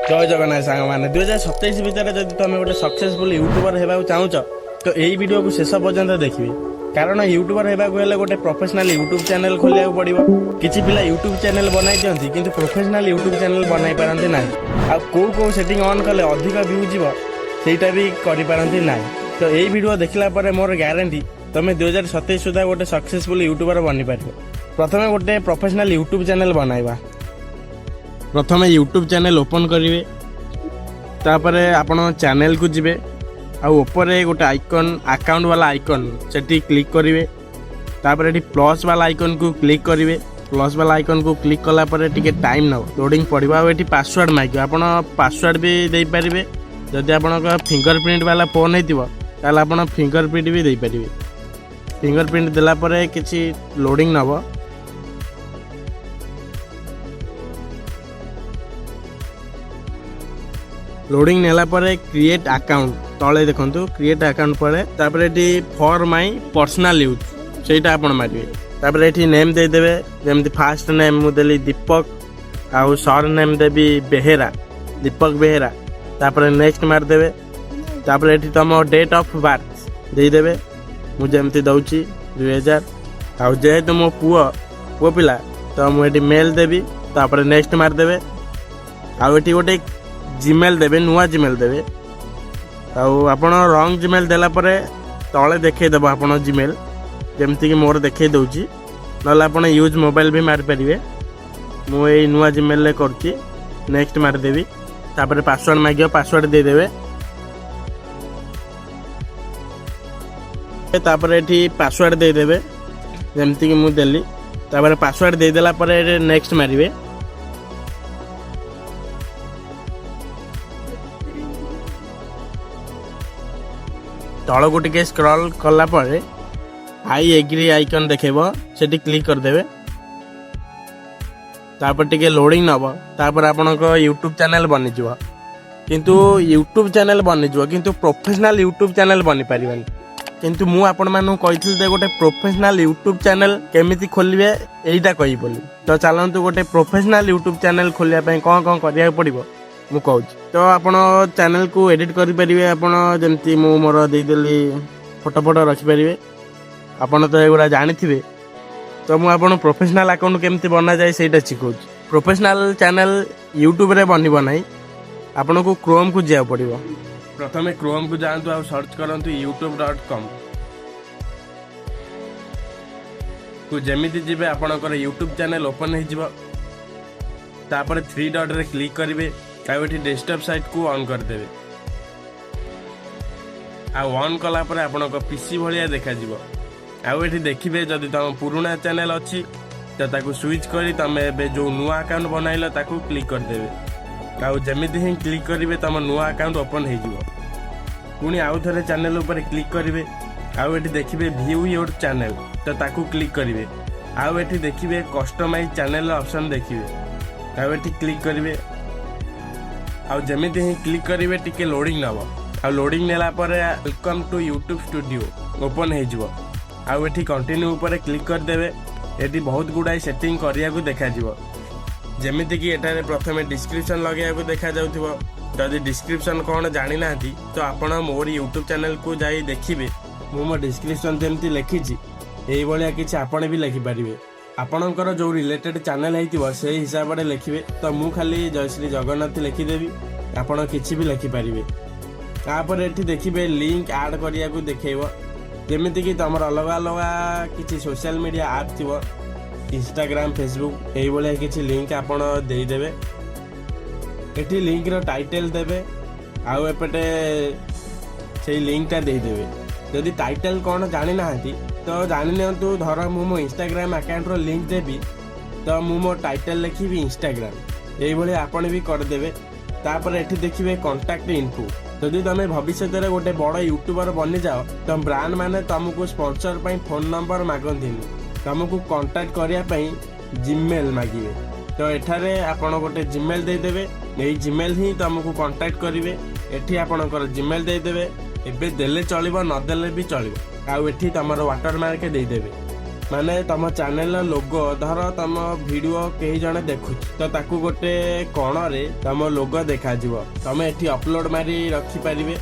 ଜୟ ଜଗନ୍ନାଥ ସାଙ୍ଗମାନେ। 2027 ଭିତରେ ଯଦି ତମେ ଗୋଟେ ସକ୍ସେସଫୁଲ ୟୁଟ୍ୟୁବର ହେବାକୁ ଚାହୁଁଛ, ତ ଏଇ ଭିଡ଼ିଓକୁ ଶେଷ ପର୍ଯ୍ୟନ୍ତ ଦେଖିବେ। କାରଣ ୟୁଟ୍ୟୁବର ହେବାକୁ ହେଲେ ଗୋଟେ ପ୍ରଫେସନାଲ ୟୁଟ୍ୟୁବ ଚ୍ୟାନେଲ ଖୋଲିବାକୁ ପଡ଼ିବ। କିଛି ପିଲା ୟୁଟ୍ୟୁବ ଚ୍ୟାନେଲ ବନାଇ ଦିଅନ୍ତି, କିନ୍ତୁ ପ୍ରଫେସନାଲ ୟୁଟ୍ୟୁବ ଚ୍ୟାନେଲ ବନାଇ ପାରନ୍ତି ନାହିଁ। ଆଉ କୋଉ କୋଉ ସେଟିଂ ଅନ୍ କଲେ ଅଧିକ ଭ୍ୟୁ ଯିବ, ସେଇଟା ବି କରିପାରନ୍ତି ନାହିଁ। ତ ଏଇ ଭିଡ଼ିଓ ଦେଖିଲା ପରେ ମୋର ଗ୍ୟାରେଣ୍ଟି, ତମେ 2027 ସୁଦ୍ଧା ଗୋଟେ ସକ୍ସେସଫୁଲ ୟୁଟ୍ୟୁବର ବନିପାରିବ। ପ୍ରଥମେ ଗୋଟେ ପ୍ରଫେସନାଲ ୟୁଟ୍ୟୁବ ଚ୍ୟାନେଲ ବନାଇବା। ପ୍ରଥମେ ୟୁଟ୍ୟୁବ ଚ୍ୟାନେଲ ଓପନ୍ କରିବେ। ତାପରେ ଆପଣ ଚ୍ୟାନେଲକୁ ଯିବେ ଆଉ ଉପରେ ଗୋଟେ ଆଇକନ୍, ଆକାଉଣ୍ଟ ବାଲା ଆଇକନ୍, ସେଠି କ୍ଲିକ୍ କରିବେ। ତାପରେ ଏଠି ପ୍ଲସ୍ ବାଲା ଆଇକନ୍କୁ କ୍ଲିକ୍ କରିବେ। ପ୍ଲସ୍ ବାଲା ଆଇକନ୍କୁ କ୍ଲିକ୍ କଲା ପରେ ଟିକେ ଟାଇମ୍ ନେବ, ଲୋଡ଼ିଂ ପଡ଼ିବ। ଆଉ ଏଠି ପାସୱାର୍ଡ଼ ମାଗିବ। ଆପଣ ପାସୱାର୍ଡ଼ ବି ଦେଇପାରିବେ। ଯଦି ଆପଣଙ୍କ ଫିଙ୍ଗର ପ୍ରିଣ୍ଟ ବାଲା ଫୋନ୍ ହେଇଥିବ, ତାହେଲେ ଆପଣ ଫିଙ୍ଗର ପ୍ରିଣ୍ଟ ବି ଦେଇପାରିବେ। ଫିଙ୍ଗର ପ୍ରିଣ୍ଟ ଦେଲା ପରେ କିଛି ଲୋଡ଼ିଂ ନେବ। ଲୋଡ଼ିଂ ନେଲା ପରେ କ୍ରିଏଟ୍ ଆକାଉଣ୍ଟ ତଳେ ଦେଖନ୍ତୁ। କ୍ରିଏଟ୍ ଆକାଉଣ୍ଟ ପରେ ତାପରେ ଏଠି ଫର୍ my personal use, ସେଇଟା ଆପଣ ମାରିବେ। ତାପରେ ଏଠି ନେମ୍ ଦେଇଦେବେ। ଯେମିତି ଫାଷ୍ଟ ନେମ୍ ମୁଁ ଦେଲି ଦୀପକ ଆଉ ସର୍ ନେମ୍ ଦେବି ବେହେରା, ଦୀପକ ବେହେରା। ତାପରେ ନେକ୍ସଟ ମାରିଦେବେ। ତାପରେ ଏଠି ତୁମ ଡେଟ୍ ଅଫ୍ ବାର୍ଥ ଦେଇଦେବେ। ମୁଁ ଯେମିତି ଦେଉଛି 2000। ଆଉ ଯେହେତୁ ମୋ ପୁଅ ପୁଅ ପିଲା, ତ ମୁଁ ଏଠି ମେଲ୍ ଦେବି। ତାପରେ ନେକ୍ସଟ ମାରିଦେବେ। ଆଉ ଏଠି ଗୋଟେ ଜିମେଲ୍ ଦେବେ, ନୂଆ ଜିମେଲ୍ ଦେବେ। ଆଉ ଆପଣ ରଙ୍ଗ ଜିମେଲ୍ ଦେଲା ପରେ ତଳେ ଦେଖେଇଦେବ ଆପଣ ଜିମେଲ୍, ଯେମିତିକି ମୋର ଦେଖେଇ ଦେଉଛି। ନହେଲେ ଆପଣ ୟୁଜ୍ ମୋବାଇଲ୍ ବି ମାରିପାରିବେ। ମୁଁ ଏଇ ନୂଆ ଜିମେଲ୍ରେ କରୁଛି। ନେକ୍ସଟ ମାରିଦେବି। ତାପରେ ପାସୱାର୍ଡ଼ ମାଗିବ, ପାସୱାର୍ଡ଼ ଦେଇଦେବେ। ତାପରେ ଏଠି ପାସୱାର୍ଡ଼ ଦେଇଦେବେ, ଯେମିତିକି ମୁଁ ଦେଲି। ତାପରେ ପାସୱାର୍ଡ଼ ଦେଇଦେଲା ପରେ ନେକ୍ସଟ ମାରିବେ। ତଳକୁ ଟିକେ ସ୍କ୍ରଲ୍ କଲା ପରେ I agri icon ଦେଖେଇବ, ସେଠି କ୍ଲିକ୍ କରିଦେବେ। ତାପରେ ଟିକେ ଲୋଡ଼ିଂ ନେବ। ତାପରେ ଆପଣଙ୍କ ୟୁଟ୍ୟୁବ୍ ଚ୍ୟାନେଲ୍ ବନିଯିବ। କିନ୍ତୁ ୟୁଟ୍ୟୁବ୍ ଚ୍ୟାନେଲ୍ ବନିଯିବ, କିନ୍ତୁ ପ୍ରଫେସନାଲ୍ ୟୁଟ୍ୟୁବ୍ ଚ୍ୟାନେଲ୍ ବନିପାରିବନି। କିନ୍ତୁ ମୁଁ ଆପଣମାନଙ୍କୁ କହିଥିଲି ଯେ ଗୋଟେ ପ୍ରଫେସନାଲ୍ ୟୁଟ୍ୟୁବ୍ ଚ୍ୟାନେଲ୍ କେମିତି ଖୋଲିବେ, ଏଇଟା କହିବି ବୋଲି। ତ ଚାଲନ୍ତୁ, ଗୋଟେ ପ୍ରଫେସନାଲ୍ ୟୁଟ୍ୟୁବ୍ ଚ୍ୟାନେଲ୍ ଖୋଲିବା ପାଇଁ କ'ଣ କ'ଣ କରିବାକୁ ପଡ଼ିବ ମୁଁ କହୁଛି। ତ ଆପଣ ଚ୍ୟାନେଲ୍କୁ ଏଡ଼ିଟ୍ କରିପାରିବେ। ଆପଣ ଯେମିତି ମୁଁ ମୋର ଦେଇଦେଲି, ଫଟୋ ଫଟୋ ରଖିପାରିବେ। ଆପଣ ତ ଏଗୁଡ଼ା ଜାଣିଥିବେ। ତ ମୁଁ ଆପଣ ପ୍ରଫେସନାଲ୍ ଆକାଉଣ୍ଟ କେମିତି ବନାଯାଏ, ସେଇଟା ଶିଖଉଛି। ପ୍ରଫେସନାଲ୍ ଚ୍ୟାନେଲ୍ ୟୁଟ୍ୟୁବରେ ବନିବ ନାହିଁ, ଆପଣଙ୍କୁ କ୍ରୋମ୍କୁ ଯିବାକୁ ପଡ଼ିବ। ପ୍ରଥମେ କ୍ରୋମ୍କୁ ଯାଆନ୍ତୁ ଆଉ ସର୍ଚ୍ଚ କରନ୍ତୁ youtube.com କୁ। ଯେମିତି ଯିବେ, ଆପଣଙ୍କର ୟୁଟ୍ୟୁବ୍ ଚ୍ୟାନେଲ୍ ଓପନ୍ ହେଇଯିବ। ତାପରେ ଥ୍ରୀ ଡଟ୍ରେ କ୍ଲିକ୍ କରିବେ ଆଉ ଏଠି ଡେସ୍କଟପ୍ ସାଇଟ୍କୁ ଅନ୍ କରିଦେବେ। ଆଉ ଅନ୍ କଲା ପରେ ଆପଣଙ୍କ ପିସି ଭଳିଆ ଦେଖାଯିବ। ଆଉ ଏଠି ଦେଖିବେ, ଯଦି ତମ ପୁରୁଣା ଚ୍ୟାନେଲ୍ ଅଛି, ତ ତାକୁ ସୁଇଚ୍ କରି ତମେ ଏବେ ଯେଉଁ ନୂଆ ଆକାଉଣ୍ଟ ବନାଇଲ, ତାକୁ କ୍ଲିକ୍ କରିଦେବେ। ଆଉ ଯେମିତି ହିଁ କ୍ଲିକ୍ କରିବେ, ତମ ନୂଆ ଆକାଉଣ୍ଟ ଓପନ୍ ହେଇଯିବ। ପୁଣି ଆଉ ଥରେ ଚ୍ୟାନେଲ୍ ଉପରେ କ୍ଲିକ୍ କରିବେ। ଆଉ ଏଠି ଦେଖିବେ ଭ୍ୟୁ your channel, ତ ତାକୁ କ୍ଲିକ୍ କରିବେ। ଆଉ ଏଠି ଦେଖିବେ କଷ୍ଟମାଇଜ୍ ଚ୍ୟାନେଲ୍ ଅପସନ୍ ଦେଖିବେ। ଆଉ ଏଠି କ୍ଲିକ୍ କରିବେ। ଆଉ ଯେମିତି ହିଁ କ୍ଲିକ୍ କରିବେ, ଟିକେ ଲୋଡ଼ିଂ ନେବ। ଆଉ ଲୋଡ଼ିଂ ନେଲା ପରେ welcome to YouTube Studio open ହେଇଯିବ। ଆଉ ଏଠି କଣ୍ଟିନ୍ୟୁ ଉପରେ କ୍ଲିକ୍ କରିଦେବେ। ଏଠି ବହୁତ ଗୁଡ଼ାଏ ସେଟିଂ କରିବାକୁ ଦେଖାଯିବ। ଯେମିତିକି ଏଠାରେ ପ୍ରଥମେ ଡିସ୍କ୍ରିପସନ୍ ଲଗାଇବାକୁ ଦେଖାଯାଉଥିବ। ଯଦି ଡିସ୍କ୍ରିପସନ୍ କ'ଣ ଜାଣିନାହାନ୍ତି, ତ ଆପଣ ମୋର ୟୁଟ୍ୟୁବ୍ ଚ୍ୟାନେଲ୍କୁ ଯାଇ ଦେଖିବେ। ମୁଁ ମୋ ଡିସ୍କ୍ରିପସନ୍ ଯେମିତି ଲେଖିଛି, ଏଇଭଳିଆ କିଛି ଆପଣ ବି ଲେଖିପାରିବେ। ଆପଣଙ୍କର ଯେଉଁ ରିଲେଟେଡ୍ ଚ୍ୟାନେଲ୍ ହେଇଥିବ, ସେଇ ହିସାବରେ ଲେଖିବେ। ତ ମୁଁ ଖାଲି ଜୟ ଶ୍ରୀ ଜଗନ୍ନାଥ ଲେଖିଦେବି, ଆପଣ କିଛି ବି ଲେଖିପାରିବେ। ତାପରେ ଏଠି ଦେଖିବେ ଲିଙ୍କ ଆଡ଼୍ କରିବାକୁ ଦେଖେଇବ। ଯେମିତିକି ତୁମର ଅଲଗା ଅଲଗା କିଛି ସୋସିଆଲ ମିଡ଼ିଆ ଆପ୍ ଥିବ, ଇନଷ୍ଟାଗ୍ରାମ, ଫେସବୁକ୍, ଏଇଭଳିଆ କିଛି ଲିଙ୍କ ଆପଣ ଦେଇଦେବେ। ଏଠି ଲିଙ୍କର ଟାଇଟେଲ୍ ଦେବେ ଆଉ ଏପଟେ ସେଇ ଲିଙ୍କଟା ଦେଇଦେବେ। ଯଦି ଟାଇଟେଲ୍ କ'ଣ ଜାଣିନାହାନ୍ତି, ତ ଜାଣିନିଅନ୍ତୁ। ଧର ମୁଁ ମୋ ଇନଷ୍ଟାଗ୍ରାମ ଆକାଉଣ୍ଟର ଲିଙ୍କ ଦେବି, ତ ମୁଁ ମୋ ଟାଇଟେଲ୍ ଲେଖିବି ଇନଷ୍ଟାଗ୍ରାମ। ଏଇଭଳି ଆପଣ ବି କରିଦେବେ। ତାପରେ ଏଠି ଦେଖିବେ କଣ୍ଟାକ୍ଟ ଇନଫୋ। ଯଦି ତମେ ଭବିଷ୍ୟତରେ ଗୋଟେ ବଡ଼ ୟୁଟ୍ୟୁବର ବନିଯାଅ, ତ ବ୍ରାଣ୍ଡ ମାନେ ତମକୁ ସ୍ପନ୍ସର ପାଇଁ ଫୋନ୍ ନମ୍ବର ମାଗନ୍ତିନି, ତମକୁ କଣ୍ଟାକ୍ଟ କରିବା ପାଇଁ ଜିମେଲ୍ ମାଗିବେ। ତ ଏଠାରେ ଆପଣ ଗୋଟେ ଜିମେଲ୍ ଦେଇଦେବେ। ଏଇ ଜିମେଲ୍ ହିଁ ତମକୁ କଣ୍ଟାକ୍ଟ କରିବେ। ଏଠି ଆପଣଙ୍କର ଜିମେଲ୍ ଦେଇଦେବେ। ଏବେ ଦେଲେ ଚଳିବ, ନଦେଲେ ବି ଚଳିବ। ଆଉ ଏଠି ତମର ୱାଟର ମାର୍କ ଦେଇଦେବେ। ମାନେ ତମ ଚ୍ୟାନେଲର ଲୋଗୋ, ଧର ତମ ଭିଡ଼ିଓ କେହି ଜଣେ ଦେଖୁଛି, ତ ତାକୁ ଗୋଟେ କଣରେ ତମ ଲୋଗୋ ଦେଖାଯିବ। ତମେ ଏଠି ଅପଲୋଡ ମାରି ରଖିପାରିବେ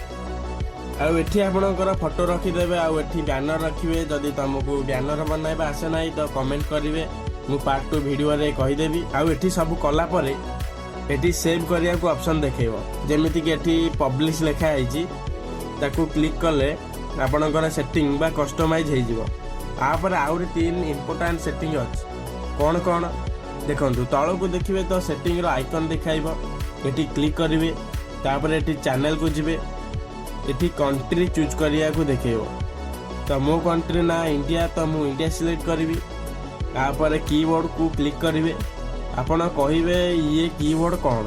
ଆଉ ଏଠି ଆପଣଙ୍କର ଫଟୋ ରଖିଦେବେ ଆଉ ଏଠି ବ୍ୟାନର ରଖିବେ। ଯଦି ତମକୁ ବ୍ୟାନର ବନାଇବା ଆସେ ନାହିଁ, ତ କମେଣ୍ଟ କରିବେ, ମୁଁ ପାର୍ଟ 2 ଭିଡ଼ିଓରେ କହିଦେବି। ଆଉ ଏଠି ସବୁ କଲା ପରେ ଏଠି ସେଭ୍ କରିବାକୁ ଅପସନ୍ ଦେଖେଇବ। ଯେମିତିକି ଏଠି ପବ୍ଲିଶ ଲେଖା ହେଇଛି, ତାକୁ କ୍ଲିକ୍ କଲେ ଆପଣଙ୍କର ସେଟିଂ ବା କଷ୍ଟମାଇଜ୍ ହେଇଯିବ। ତାପରେ ଆହୁରି ତିନି ଇମ୍ପୋର୍ଟାଣ୍ଟ ସେଟିଂ ଅଛି। କ'ଣ କ'ଣ ଦେଖନ୍ତୁ। ତଳକୁ ଦେଖିବେ ତ ସେଟିଂର ଆଇକନ୍ ଦେଖାଇବ। ଏଠି କ୍ଲିକ୍ କରିବେ। ତାପରେ ଏଠି ଚ୍ୟାନେଲକୁ ଯିବେ। ଏଠି କଣ୍ଟ୍ରି ଚୁଜ୍ କରିବାକୁ ଦେଖେଇବ। ତ ମୋ କଣ୍ଟ୍ରି ନା ଇଣ୍ଡିଆ, ତ ମୁଁ ଇଣ୍ଡିଆ ସିଲେକ୍ଟ କରିବି। ତାପରେ କିବୋର୍ଡ଼କୁ କ୍ଲିକ୍ କରିବେ। ଆପଣ କହିବେ, ଇଏ କିବୋର୍ଡ଼ କ'ଣ?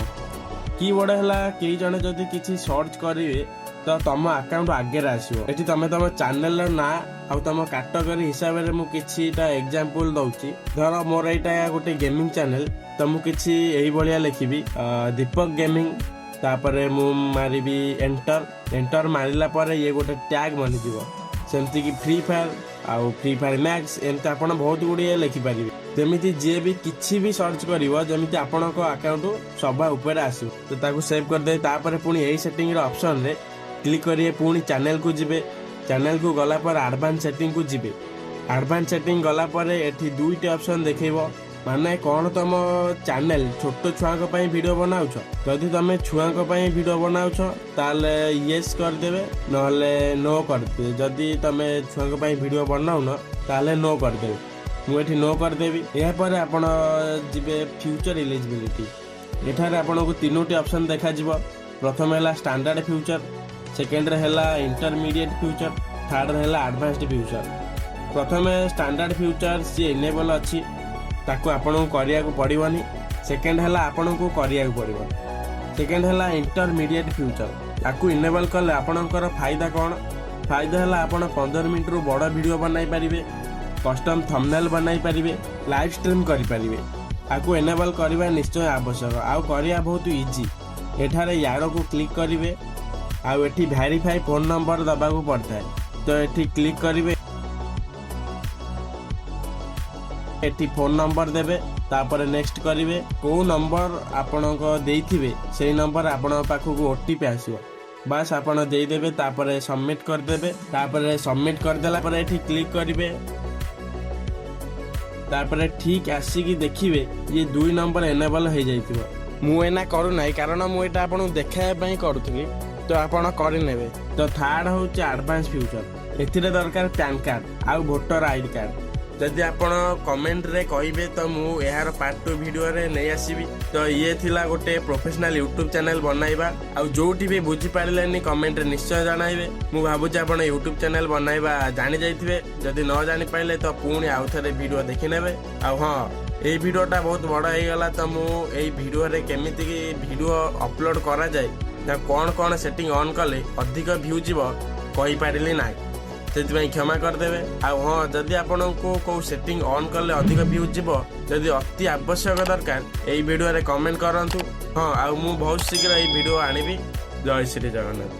କିବୋର୍ଡ଼ ହେଲା, କେହି ଜଣେ ଯଦି କିଛି ସର୍ଚ୍ଚ କରିବେ, ତ ତମ ଆକାଉଣ୍ଟ ଆଗରେ ଆସିବ। ଏଠି ତମେ ତମ ଚ୍ୟାନେଲର ନାଁ ଆଉ ତମ କାଟଗୋରୀ ହିସାବରେ ମୁଁ କିଛିଟା ଏକ୍ଜାମ୍ପଲ୍ ଦଉଛି। ଧର ମୋର ଏଇଟା ଗୋଟେ ଗେମିଂ ଚ୍ୟାନେଲ, ତ ମୁଁ କିଛି ଏଇଭଳିଆ ଲେଖିବି, ଦୀପକ ଗେମିଂ। ତାପରେ ମୁଁ ମାରିବି ଏଣ୍ଟର। ଏଣ୍ଟର ମାରିଲା ପରେ ଇଏ ଗୋଟେ ଟ୍ୟାଗ୍ ବନିଯିବ। ସେମିତିକି ଫ୍ରି ଫାୟାର ଆଉ ଫ୍ରି ଫାୟାର ମ୍ୟାକ୍ସ, ଏମିତି ଆପଣ ବହୁତ ଗୁଡ଼ିଏ ଲେଖିପାରିବେ। ଯେମିତି ଯିଏ ବି କିଛି ବି ସର୍ଚ୍ଚ କରିବ, ଯେମିତି ଆପଣଙ୍କ ଆକାଉଣ୍ଟ ସବା ଉପରେ ଆସିବ। ତ ତାକୁ ସେଭ୍ କରିଦେବେ। ତାପରେ ପୁଣି ଏଇ ସେଟିଂର ଅପସନରେ କ୍ଲିକ୍ କରିବେ। ପୁଣି ଚ୍ୟାନେଲକୁ ଯିବେ। ଚ୍ୟାନେଲକୁ ଗଲା ପରେ ଆଡ଼ଭାନ୍ସ ସେଟିଂକୁ ଯିବେ। ଆଡ଼ଭାନ୍ସ ସେଟିଂ ଗଲା ପରେ ଏଠି ଦୁଇଟି ଅପସନ୍ ଦେଖେଇବ। ମାନେ କ'ଣ, ତମ ଚ୍ୟାନେଲ ଛୋଟ ଛୁଆଙ୍କ ପାଇଁ ଭିଡ଼ିଓ ବନାଉଛ? ଯଦି ତମେ ଛୁଆଙ୍କ ପାଇଁ ଭିଡ଼ିଓ ବନାଉଛ, ତାହେଲେ ୟେସ୍ କରିଦେବେ, ନହେଲେ ନୋ କରିଦେବେ। ଯଦି ତମେ ଛୁଆଙ୍କ ପାଇଁ ଭିଡ଼ିଓ ବନାଉନ, ତାହେଲେ ନୋ କରିଦେବେ। ମୁଁ ଏଠି ନୋ କରିଦେବି। ଏହାପରେ ଆପଣ ଯିବେ ଫିଚର ଇଲିଜିବିଲିଟି। ଏଠାରେ ଆପଣଙ୍କୁ ତିନୋଟି ଅପସନ୍ ଦେଖାଯିବ। ପ୍ରଥମ ହେଲା ଷ୍ଟାଣ୍ଡାର୍ଡ ଫିଚର, ସେକେଣ୍ଡରେ ହେଲା ଇଣ୍ଟରମିଡ଼ିଏଟ୍ ଫିଚର, ଥାର୍ଡ଼ରେ ହେଲା ଆଡ଼ଭାନ୍ସଡ ଫିଚର। ପ୍ରଥମେ ଷ୍ଟାଣ୍ଡାର୍ଡ ଫିଚର, ସିଏ ଏନେବଲ୍ ଅଛି, ତାକୁ ଆପଣଙ୍କୁ କରିବାକୁ ପଡ଼ିବନି। ସେକେଣ୍ଡ ହେଲା ଆପଣଙ୍କୁ କରିବାକୁ ପଡ଼ିବ। ସେକେଣ୍ଡ ହେଲା ଇଣ୍ଟରମିଡ଼ିଏଟ୍ ଫିଚର। ତାକୁ ଇନେବଲ୍ କଲେ ଆପଣଙ୍କର ଫାଇଦା କ'ଣ? ଫାଇଦା ହେଲା, ଆପଣ 15 ମିନିଟ୍ରୁ ବଡ଼ ଭିଡ଼ିଓ ବନାଇ ପାରିବେ, କଷ୍ଟମ୍ ଥମ୍ବନେଲ୍ ବନାଇ ପାରିବେ, ଲାଇଭ୍ ଷ୍ଟ୍ରିମ୍ କରିପାରିବେ। ତାକୁ ଏନେବଲ୍ କରିବା ନିଶ୍ଚୟ ଆବଶ୍ୟକ ଆଉ କରିବା ବହୁତ ଇଜି। ଏଠାରେ ୟାରୋକୁ କ୍ଲିକ୍ କରିବେ ଆଉ ଏଠି ଭ୍ୟାରିଫାଇ ଫୋନ୍ ନମ୍ବର ଦେବାକୁ ପଡ଼ିଥାଏ, ତ ଏଠି କ୍ଲିକ୍ କରିବେ। ଏଠି ଫୋନ୍ ନମ୍ବର ଦେବେ, ତାପରେ ନେକ୍ସଟ କରିବେ। କେଉଁ ନମ୍ବର ଆପଣଙ୍କ ଦେଇଥିବେ, ସେଇ ନମ୍ବର ଆପଣଙ୍କ ପାଖକୁ ଓଟିପି ଆସିବ। ବାସ୍, ଆପଣ ଦେଇଦେବେ, ତାପରେ ସବମିଟ୍ କରିଦେବେ। ତାପରେ ସବମିଟ୍ କରିଦେଲା ପରେ ଏଠି କ୍ଲିକ୍ କରିବେ। ତାପରେ ଠିକ୍ ଆସିକି ଦେଖିବେ, ଇଏ ଦୁଇ ନମ୍ବର ଏନେବଲ୍ ହେଇଯାଇଥିବ। ମୁଁ ଏଇନା କରୁନାହିଁ, କାରଣ ମୁଁ ଏଇଟା ଆପଣଙ୍କୁ ଦେଖାଇବା ପାଇଁ କରୁଥିଲି। ତ ଆପଣ କରିନେବେ। ତ ଥାର୍ଡ ହେଉଛି ଆଡ଼ଭାନ୍ସ ଫିଚର। ଏଥିରେ ଦରକାର ପ୍ୟାନ୍ କାର୍ଡ଼ ଆଉ ଭୋଟର ଆଇଡି କାର୍ଡ଼। ଯଦି ଆପଣ କମେଣ୍ଟରେ କହିବେ, ତ ମୁଁ ଏହାର ପାର୍ଟ 2 ଭିଡ଼ିଓରେ ନେଇ ଆସିବି। ତ ଇଏ ଥିଲା ଗୋଟେ ପ୍ରଫେସନାଲ ୟୁଟ୍ୟୁବ୍ ଚ୍ୟାନେଲ ବନାଇବା। ଆଉ ଯୋଉଠି ବି ବୁଝିପାରିଲେନି, କମେଣ୍ଟରେ ନିଶ୍ଚୟ ଜଣାଇବେ। ମୁଁ ଭାବୁଛି ଆପଣ ୟୁଟ୍ୟୁବ୍ ଚ୍ୟାନେଲ ବନାଇବା ଜାଣି ଯାଇଥିବେ। ଯଦି ନ ଜାଣିପାରିଲେ, ତ ପୁଣି ଆଉ ଥରେ ଭିଡ଼ିଓ ଦେଖିନେବେ। ଆଉ ହଁ, ଏଇ ଭିଡ଼ିଓଟା ବହୁତ ବଡ଼ ହେଇଗଲା, ତ ମୁଁ ଏଇ ଭିଡ଼ିଓରେ କେମିତି ଭିଡ଼ିଓ ଅପଲୋଡ଼ କରାଯାଏ ନା କ'ଣ କ'ଣ ସେଟିଂ ଅନ୍ କଲେ ଅଧିକ ଭ୍ୟୁ ଯିବ, କହିପାରିଲି ନାହିଁ। ସେଥିପାଇଁ କ୍ଷମା କରିଦେବେ। ଆଉ ହଁ, ଯଦି ଆପଣଙ୍କୁ କେଉଁ ସେଟିଂ ଅନ୍ କଲେ ଅଧିକ ଭ୍ୟୁ ଯିବ, ଯଦି ଅତି ଆବଶ୍ୟକ ଦରକାର, ଏଇ ଭିଡ଼ିଓରେ କମେଣ୍ଟ କରନ୍ତୁ। ହଁ, ଆଉ ମୁଁ ବହୁତ ଶୀଘ୍ର ଏଇ ଭିଡ଼ିଓ ଆଣିବି। ଜୟ ଶ୍ରୀ ଜଗନ୍ନାଥ।